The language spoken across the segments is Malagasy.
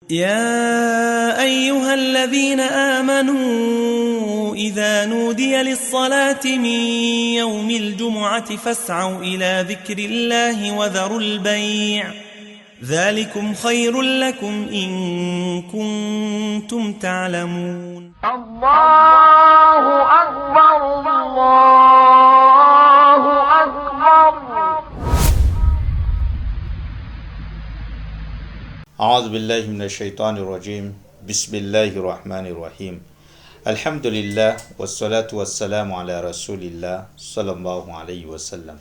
يا أيها الذين آمنوا إذا نودي للصلاة من يوم الجمعة فاسعوا إلى ذكر الله وذروا البيع ذلكم خير لكم إن كنتم تعلمون. الله أكبر الله أكبر. أعوذ بالله من الشيطان الرجيم. بسم الله الرحمن الرحيم. الحمد لله والصلاة والسلام على رسول الله صلى الله عليه وسلم.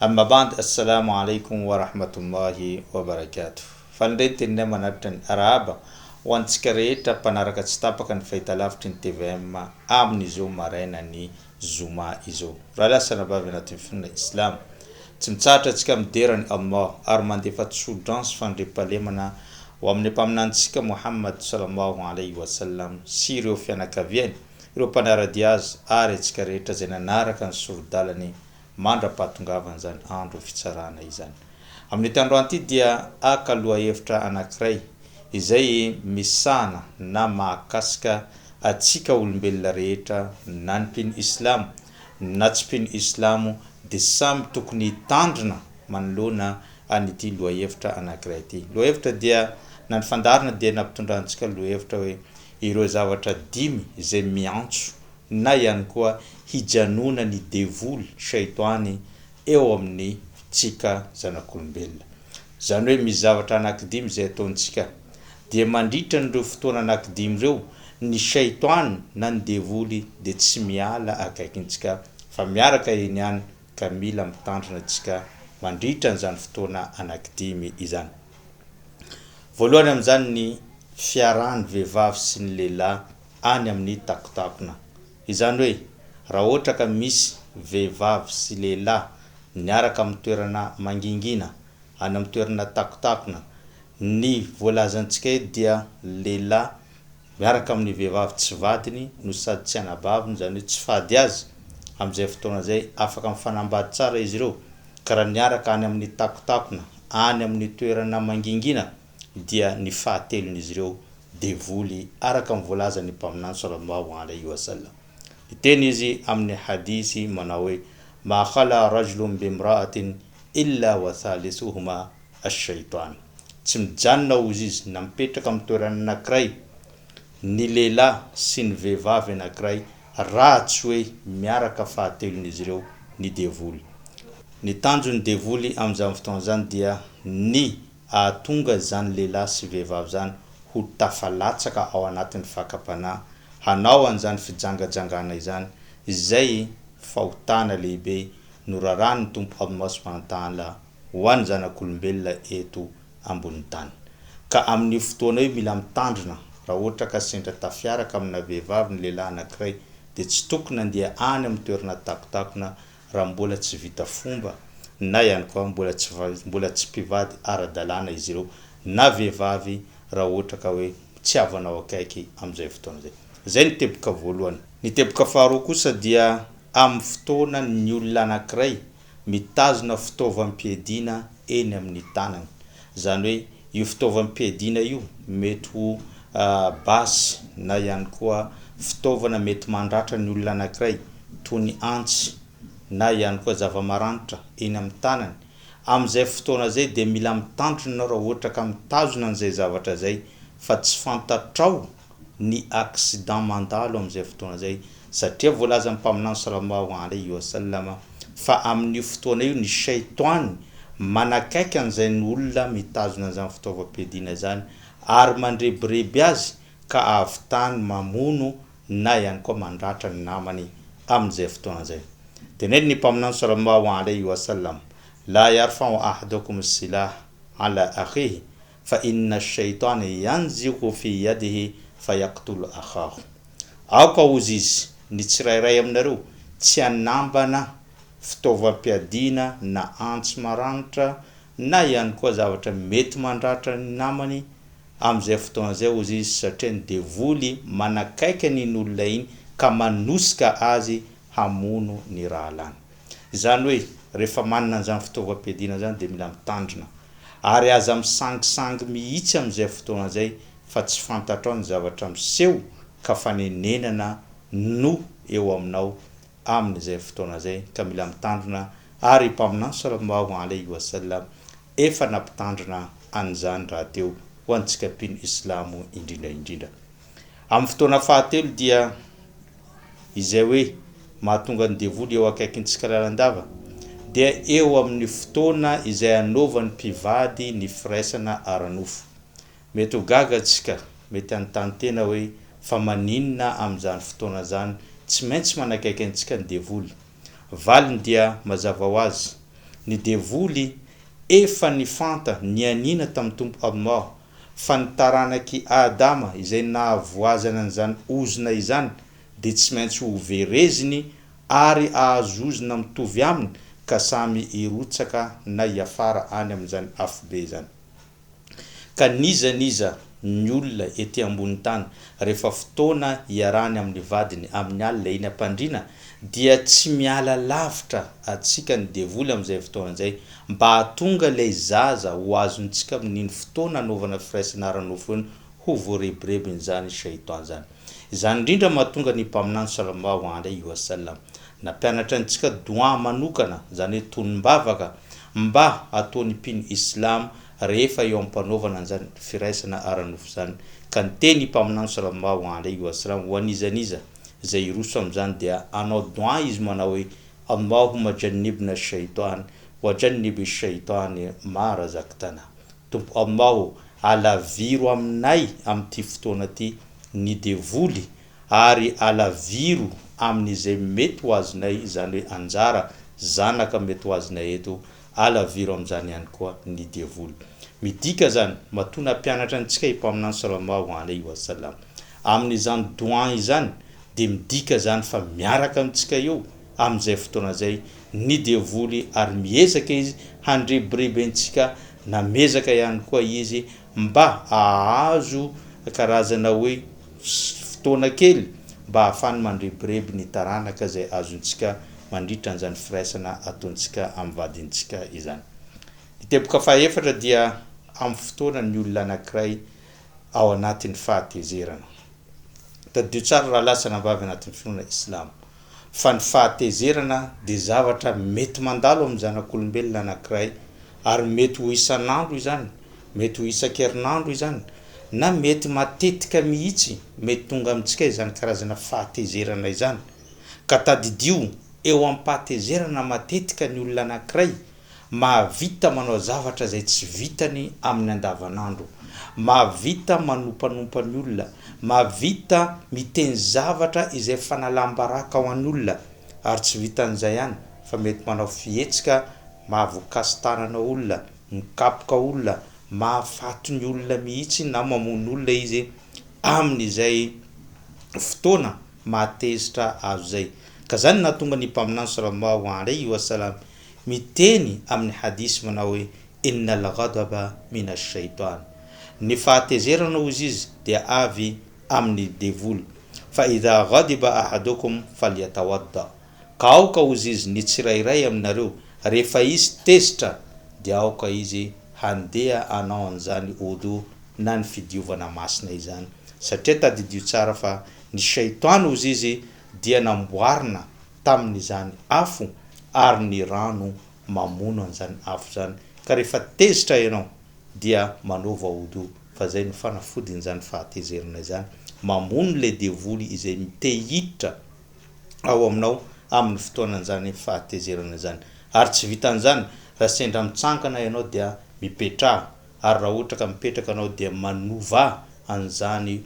أما بعد السلام عليكم ورحمة الله وبركاته. Faly indray ny teninay manatitra ny arahaba ho antsika rehetra mpanaraka tsy tapaka ny fahitalavitry ny tvm amin'izao marainan'ny zoma izao. Rahalahy sy anabavy anatin'ny finoana Islamo, tsy mitsahatra antsika midera an'i Allah ary mandefa tso-drano sy fandriampahalemana ho amin'ny Mpaminanintsika Mohamad Salallahu Alaihi Wasallam sy ireo fianakaviany, ireo mpanara-dia azy ary antsika rehetra izay nanaraka ny sori-dalany mandra-pahatongavan'izany andro fitsarana izany. Amin'ity androany ity dia haka lohahevitra anankiray izay misahana na mahakasika antsika olombelona rehetra na ny mpino islamo na tsy mpino islamo dia samy tokony hitandrina manoloana an'ity lohahevitra anankiray ity. Lohahevitra dia na ny fandaharana dia nampitondrantsika lohahevitra hoe ireo zavatra dimy izay miantso na ihany koa hijanona ny devoly, shaitany, eo amin'ny tsika zanak'olombelona. Izany hoe misy zavatra anankidimy izay ataontsika dia mandritra an'ireo fotoana anankidimy ireo ny shaitany na ny devoly dia tsy miala akaikintsika fa miaraka eny ihany ka mila mitandrina tsika mandritra an'izany fotoana anankidimy izany. Voalohany amin'izany ny fiarahan'ny vehivavy sy ny lehilahy any amin'ny takotakona. Izany hoe raha ohatra ka misy vehivavy sy lehilahy miaraka amin'ny toerana mangingina, any amin'ny toerana takotakona, ny voalazantsika eto dia lehilahy miaraka amin'ny vehivavy tsy vadiny no sady tsy anabaviny, izany hoe tsy fady azy, amin'izay fotoana izay afaka mifanambady tsara izy ireo, ka raha niaraka any amin'ny takotakona, any amin'ny toerana mangingina dia ny fahatelon'izy ireo devoly araka ny voalazan'ny Mpaminany sallallahu alaihi wa sallam. Niteny izy amin'ny hadisy manao hoe, Ma khala rajulun bimra'atin illa wa thalithuhuma ash-shaytan. Tsy mijanona hozy izy na mipetraka amin'ny toerana anankiray ny lehilahy sy ny vehivavy anankiray raha tsy hoe miaraka fahatelon'izy ireo ny devoly. Ny tanjon'ny devoly amin'izany fotoana izany dia ny hahatonga izany lehilahy sy vehivavy izany ho tafalatsaka ao anatin'ny fakam-panahy hanao an'izany fijangajangana izany, izay fahotana lehibe norarahan'ny Tompo Allah subhanahu wa ta'ala ho an'ny zanak'olombelona eto ambonin'ny tany. Ka amin'io fotoana io mila mitandrina, raha ohatra ka sendra tafiaraka amina vehivavy ny lehilahy anankiray dia tsy tokony handeha any amin'ny toerana takotakona raha mbola tsy vita fomba na ihany koa mbola tsy mbola tsy mpivady ara-dalàna izy ireo na vehivavy raha ohatra ka hoe tsy havanao akaiky amin'izay fotoana izay. Izay ny teboka voalohany. Ny teboka faharoa kosa dia amin'ny fotoana ny olona anankiray mitazona fitaovam-piadiana eny amin'ny tanany. Izany hoe io fitaovam-piadiana io mety ho basy na ihany koa fitaovana mety mandratra ny olona anankiray toy ny antsy na ihany koa zava-maranitra eny amin'ny tanany. Amin'izay fotoana izay dia mila mitandrina ianao raha ohatra ka mitazona an'izay zavatra izay fa tsy fantatrao ny accident mandalo amin'izay fotoana izay satria voalazan'ny Mpaminany Salallahu alaihi wa sallam fa amin'io fotoana io ny shaitany manakaiky an'izay ny olona mitazona an'izany fitaovam-piadiana izany ary mandrebireby azy ka ahavitany mamono na ihany koa mandratra ny namany amin'izay fotoana izay. Teneniny ny Mpaminany Salallahu alaihi wa sallam, La yarfa'u ahadukum as-silah ala akhihi fa inna ash-shaytana yanzighu fi yadihi fa yaqtulu akhahu. Aoka hozy izy, ny tsirairay aminareo, tsy hanambana fitaovam-piadiana na antsy maranitra na ihany koa zavatra mety mandratra ny namany amin'izay fotoana izay hozy izy satria ny devoly manakaiky an'iny olona iny ka manosika azy hamono ny rahalany. Izany hoe rehefa manana an'izany fitaovam-piadiana izany dia mila mitandrina. Ary aza misangisangy mihitsy amin'izay fotoana izay fa tsy fantatrao ny zavatra miseho ka fanenenana no eo aminao amin'izay fotoana izay ka mila mitandrina ary Mpaminany Sallallahu Alaihi Wasallam efa nampitandrina an'izany rahateo ho antsika mpino Islamo indrindra indrindra. Amin'ny fotoana fahatelo dia izay hoe mahatonga ny devoly eo akaikintsika lalandava dia eo amin'ny fotoana izay anaovan'ny mpivady ny firaisana ara-nofo. Mety ho gaga tsika, mety hanontany tena hoe fa maninona amin'izany fotoana izany tsy maintsy manakaiky antsika ny devoly? Valiny dia mazava ho azy, ny devoly efa nifanta, nianiana tamin'ny Tompo Allah, fa ny taranak'i Adama izay nahavoazana an'izany ozona izany dia tsy maintsy ho vereziny ary ahazo ozona mitovy aminy ka samy hirotsaka na hiafara any amin'izany afobe izany. Ka n'iza n'iza ny olona ety ambony tany rehefa fotoana iarahany amin'ny vadiny amin'ny alina eny am-pandriana dia tsy miala lavitra antsika ny devoly amin'izay fotoana izay mba hahatonga ilay zaza ho azontsika amin'iny fotoana anaovana firaisana ara-nofo iny ho voarebirebin'izany shaitan izany. Izany indrindra mahatonga ny Mpaminany Sallallahu alaihi wa sallam nampianatra antsika doua manokana, izany hoe tonom-bavaka, mba hataon'ny mpino Islam rehefa eo am-panaovana an'izany firaisana ara-nofo izany. Ka niteny i Mpaminany Sallallahu alaihi wa sallam ho an'iza n'iza izay hiroso amin'izany dia hanao doua izy manao hoe, Allahumma jannibna ash-shaytan wa jannibi ash-shaytan ma razaqtana. Tompo Allah ô, alaviro aminay amin'ity fotoana ity ny devoly ary alaviro amin'izay mety ho azonay, izany hoe anjara, zanaka mety ho azonay eto, alaviro amin'izany ihany koa ny devoly. Midika izany, matoa nampianatra antsika i Mpaminany Sallallahu alaihi wa sallam amin'izany doan izany dia midika izany fa miaraka amintsika eo amin'izay fotoana izay ny devoly ary miezaka izy handrebireby antsika na miezaka ihany koa izy mba hahazo karazana hoe fotoana kely mba hahafahany mandrebireby ny taranaka izay azontsika mandritra an'izany firaisana ataontsika amin'ny vadintsika izany. Ny teboka fahaefatra dia amin'ny fotoana ny olona anankiray ao anatin'ny fahatezerana. Tadidio tsara rahalahy sy anabavy anatin'ny finoana islamo fa ny fahatezerana dia zavatra mety mandalo amin'ny zanak'olombelona anankiray ary mety ho isan'andro izany, mety ho isan-kerinandro izany, na mety matetika mihitsy mety tonga amintsika izany karazana fahatezerana izany. Ka tadidio, eo am-pahatezerana matetika ny olona anankiray Mahavita manao zavatra izay tsy vitany amin'ny andavanandro. Mahavita manompanompa ny olona. Mahavita miteny zavatra izay fanalam-baraka ho an'olona. Ary tsy vitan'izay ihany fa mety manao fihetsika mahavoakasi-tanana olona, mikapoka olona, mahafaty ny olona mihitsy na mamono olona izy amin'izay fotoana mahatezitra azy izay. Ka izany no nahatonga ny Mpaminany Sallallahu alaihi wa sallam miteny amin'ny hadith manao hoe, Innal ghadaba mina shaytan. Ny fahatezerana hozy izy dia avy amin'ny devoly. Fa idha ghadiba ahadukum falyatawadda. Ka aoka hozy izy ny tsirairay aminareo rehefa izy tezitra dia aoka izy handeha hanao an'izany odhu na ny fidiovana masina izany. Satria tadidio tsara fa ny shaytan hozy izy dia namboarina tamin'izany afo ary ny rano mamono an'izany afo izany ka rehefa tezitra ianao dia manaova wudu fa zay no fanafodin'izany fahatezerana izany, mamono ilay devoly izay te hiditra ao aminao amin'ny fotoanan'izany fahatezerana izany. Ary tsy vitan'izany, raha sendra mitsangana ianao dia mipetraha ary raha ohatra ka mipetraka anao dia manovà an'izany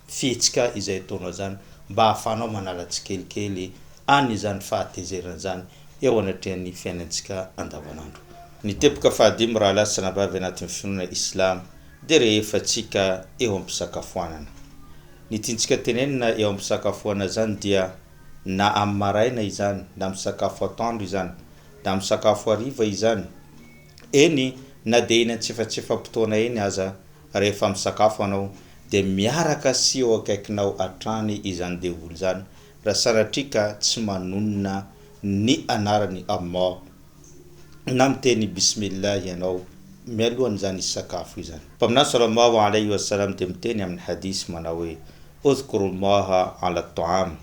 fihetsika izay ataonao izany mba hahafahanao manala tsikelikely an'izany fahatezerana izany eo anatrehan'ny fiainantsika andavanandro. Ny teboka fahadimy rahalahy sy anabavy anatin'ny finoana Islam dia rehefa tsika eo am-pisakafoanana. Ny tiantsika tenenina eo am-pisakafoana izany dia na amin'ny maraina izany, na misakafo atoandro izany, na misakafo hariva izany, eny na dia eny antsefatsefam-potoana eny aza Rehefa misakafo anao dia miaraka sy eo akaikinao hatrany izany devoly izany raha sanatria ka tsy manonona ny anaran'i Allah na miteny Bismillah ianao. mialohan'izany hisakafo izany. Mpaminany sallallahu alaihi wa sallam dia miteny amin'ny hadith manao hoe, Udhkuru Allaha ala at-ta'am,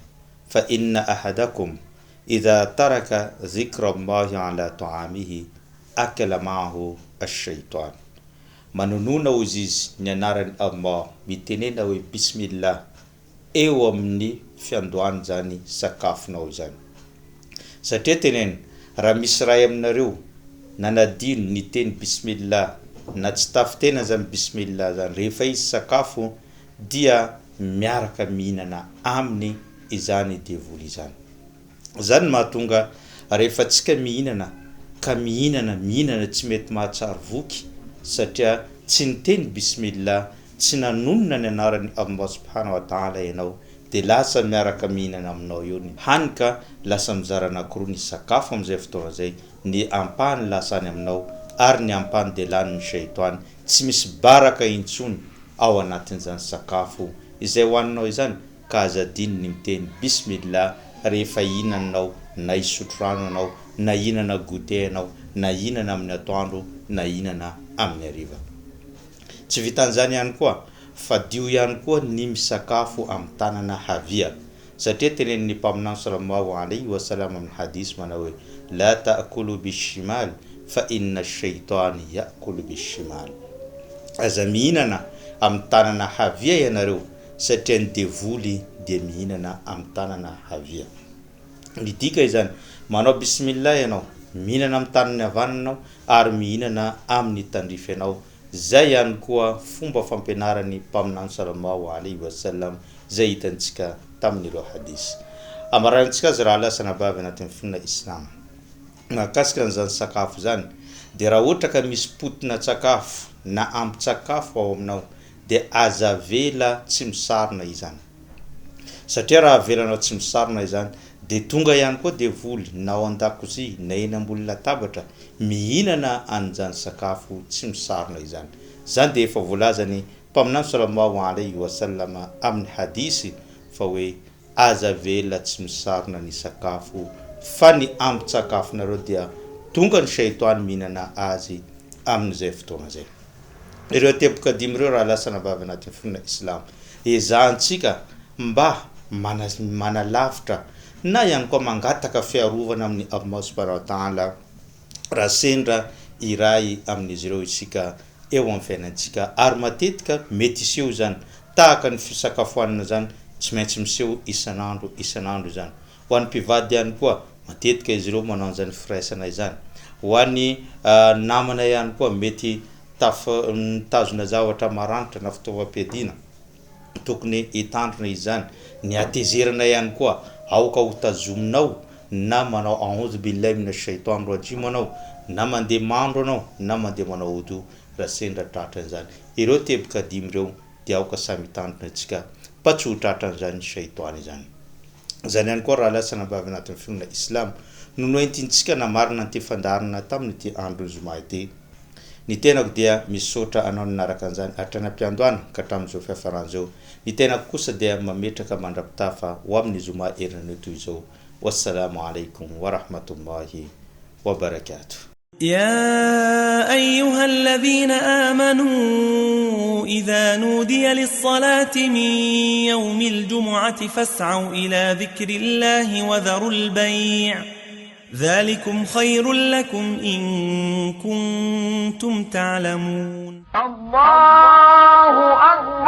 fa inna ahadakum idha taraka dhikra Allahi ala ta'amihi akala ma'ahu ash-shaytan. Manonona hozy izy ny anaran'i Allah, mitenena hoe Bismillah eo amin'ny fiandohan'izany sakafonao izany. Satria teneno, raha misy iray aminareo nanadino niteny Bismillah na tsy tafitena izany Bismillah izany rehefa izy sakafo dia miaraka mihinana aminy izany devoly izany. Izany no mahatonga rehefa tsika mihinana ka mihinana mihinana tsy mety mahatsary voky satria tsy niteny Bismillah, tsy nanonona ny anaran'i Allah subhana wa ta'ala ianao dia lasa miaraka mihinana aminao eo ny hany ka lasa mizara anakiroa ny sakafo amin'izay fotoana izay, ny ampahany lasa any aminao ary ny ampahany dia lanin'ny shaitany tsy misy baraka intsony ao anatin'izany sakafo izay hohaninao izany ka aza adino ny miteny Bismillah rehefa hihinanao na hisotro rano ianao na hihinana goûter ianao na hihinana amin'ny atoandro na hihinana amin'ny hariva. Tsy vitan'izany ihany koa, fadio ihany koa ny misakafo amin'ny tanana havia satria tenenin'ny Mpaminany Salallahu alaihi wa salam amin'ny hadith manao hoe, La ta'kulu bishimal fa inna ash-shaytan ya'kulu bishimal. Aza mihinana amin'ny tanana havia ianareo satria ny devoly dia mihinana amin'ny tanana havia. Midika izany, manao Bismillah ianao, mihinana amin'ny tanany havanana ianao ary mihinana amin'ny tandrify anao, izay ihany koa fomba fampianaran'ny Mpaminany Salallahu alaihi wa sallam izay hitantsika tamin'ireo hadith. Ambarantsika azy rahalahy sy anabavy anatin'ny finoana Islam. Mahakasika an'izany sakafo izany, dia raha ohatra ka misy potina-tsakafo na ambin-tsakafo ao aminao dia aza avela tsy misarona izany. Satria raha avelanao tsy misarona izany dia tonga ihany koa devoly na ao an-dakozia na eny ambony latabatra mihinana an'izany sakafo tsy misarona izany. Izany dia efa voalazan'ny Mpaminany Salallahu alaihi wa sallam amin'ny hadisy fa hoe aza avela tsy misarona ny sakafo fa ny ambin-tsakafonareo dia tonga ny shaitany mihinana azy amin'izay fotoana izay. Ireo teboka dimy ireo rahalahy sy anabavy anatin'ny finoana islamo, ezahantsika mba manalavitra na ihany koa mangataka fiarovana amin'i Allah subhanahu wa ta'ala raha sendra iray amin'izy ireo isika eo amin'ny fiainantsika ary matetika mety hiseho izany tahaka ny fisakafoanana izany tsy maintsy miseho isan'andro isan'andro izany. Ho an'ny mpivady ihany koa, matetika izy ireo manao an'izany firaisana izany. Ho an'ny namana ihany koa, mety taf mitazona zavatra maranitra na fitaovam-piadiana, tokony hitandrina izany. Ny hatezerana ihany koa, aoka ho tazominao na manao A'oudhu billahi minash shaitan rajim anao, na mandeha mandro anao, na mandeha manao wudu raha sendra tratran'izany. Ireo teboka dimy ireo dia aoka samy hitandrina isika mba tsy ho tratran'izany shaitany izany. Izany ihany koa rahalahy sy anabavy anatin'ny finoana Islamo no noentintsika namarana an'ity fandaharana tamin'ity andron'ny zoma ity. Ny tenako dia misaotra anao nanaraka an'izany hatrany am-piandohana ka hatramin'izao fiafarana izao. Ny tenako kosa dia mametraka mandra-pitafa ho amin'ny zoma herinanio toy izao. Wassalamo alaikum wa rahmatullahi wa barakatuh. يا أيها الذين آمنوا إذا نودي للصلاة من يوم الجمعة فاسعوا إلى ذكر الله وذروا البيع ذلكم خير لكم إن كنتم تعلمون الله أكبر.